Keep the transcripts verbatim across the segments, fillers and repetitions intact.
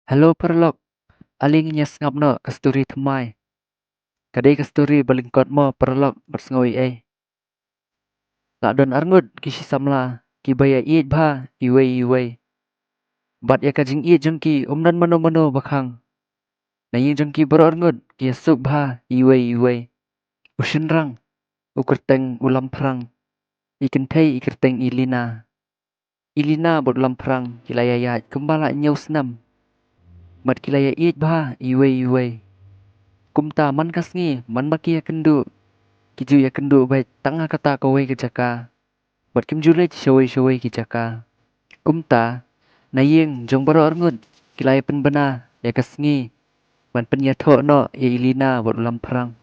Hello paralok. Ale ngin ïa sngap noh ka story thymmai. Ka dei ka story ba lyngkot mo paralok, bad sngew ei ei. La don arngut ki shi samla kiba ïa ïeit bha iwei iwei. Bad ïa ka jingïeit jong ki ym don mano mano ba khang. Na ïing jong ki baroh arngut ki ïa suk bha iwei iwei. U shynrang u kyrteng u Lamphrang. I kynthei i kyrteng i Lina. I Lina bad u Lamphrang ki la ïa ïaid kumba la hynñiew snem. Bad ki la ïa ïeit bha iwei iwei. Kumta man ka sngi man ba ki ïa kynduh, ki ju ïa kynduh beit tang ha kata kawei ka jaka. Bad kim ju leit shawei shawei ki jaka. Kumta na ïing jong baroh arngut ki la ïa pynbna ïa ka sngi ban pynïathoh noh ïa i Lina bad u Lamphrang.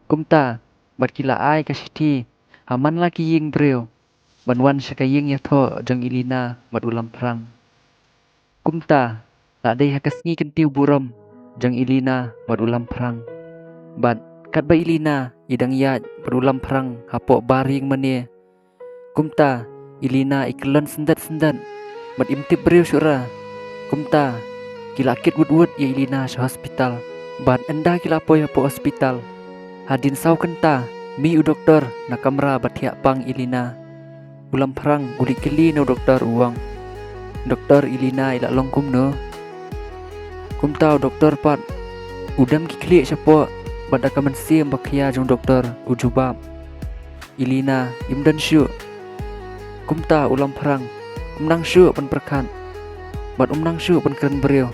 Kumta bad ki la ai ka shithi ha man la ki ïing briew ban wan sha ka ïing ïathoh jong i Lina bad u Lamphrang. Kumta la dei ha ka sngi kyntiew burom jong i Lina bad u Lamphrang. Bad katba i Lina i dang ïaid bad u Lamphrang hapoh bar ïing mane, kumta i Lina i kyllon syndet syndet bad im tip briew shuh ra. Kumta ki la kit wut wut ïa i Lina sha hospital. Bad ynda ki la poi hapoh hospital, hadien saw kynta mih u doktor na kamra ba thiah pang i Lina. U Lamphrang u leit kylli na u doktor, u ong: "Doktor, i Lina i la long kumno?" Kumta u doktor pat u dem ki khlieh shapoh bad da ka mynsiem ba khia jong u doktor u jubab: "I Lina im don shuh." Kumta u Lamphrang um nang shuh ban pyrkhat bad um nang shuh ban kren briew.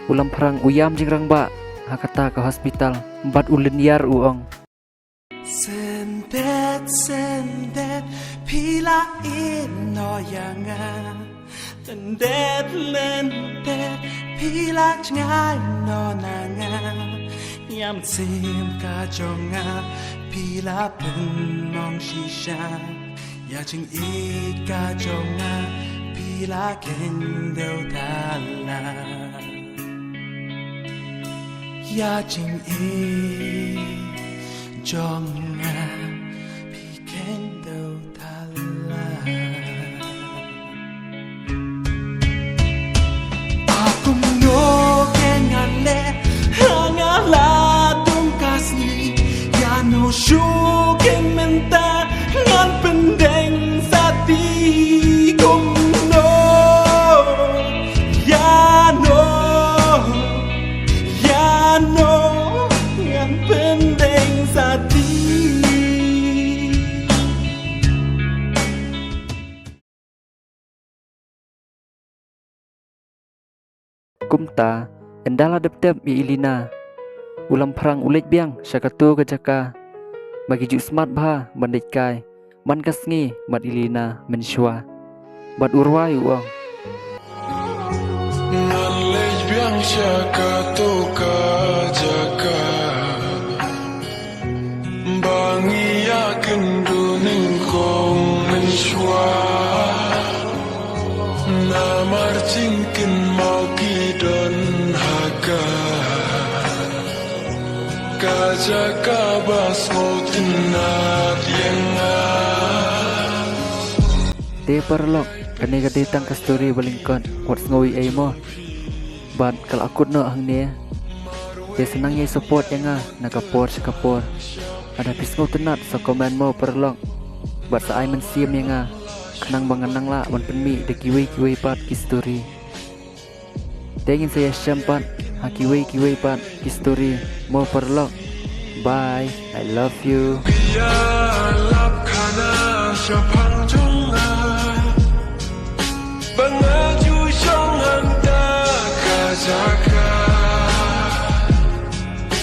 U Lamphrang u ïam jingrangbah ha kata ka hospital bad u lynñiar, u ong: "Syndet, syndet, phi la ïehnoh ïa nga. Lyndet, lyndet, phi la jngai noh na nga. Ïa mynsiem ka jong nga phi la pynmong shisha. Ïa jingïeit ka jong nga phi la kheiñ dew thala. Ïa jingïeit jong nga phi kheiñ dew thala." A kumno kein ngan leh ha nga la dum ka sngi, ïano shuh kein mynta ngan pyndeng sa ti. Kumno, ïano, ïano ngan pyndeng sa ti. Kumta ynda la dep dep ïa i Lina, u Lamphrang u leit biang sha kato ka jaka ba ki ju smat bha ban leit kai man ka sngi bad i Lina mynshuwa. Bad u rwai u ong: Ngan leit biang sha kato ka jaka ba ngi ïa kynduh nyngkong mynshuwa. Namar jingkynmaw ki don ha ka, ka jaka ba sngewtynnat ïa nga. Te paralok, kane ka dei tang ka story ba lyngkot, wat sngew ei ei mo. Bad ka la kut noh hangne. Te sa nang ïai support ïa nga na ka por sha ka por. Lada phi sngewtynnat sa comment mo paralok. Bad sa ai mynsiem ïa nga khnang ba ngan nang lah ban pynmih da kiwei kiwei pat ki story. Te ngin sa ïashem pat ha kiwei kiwei pat ki story mo paralok. Bye. I love you. Phi ïalap khana sha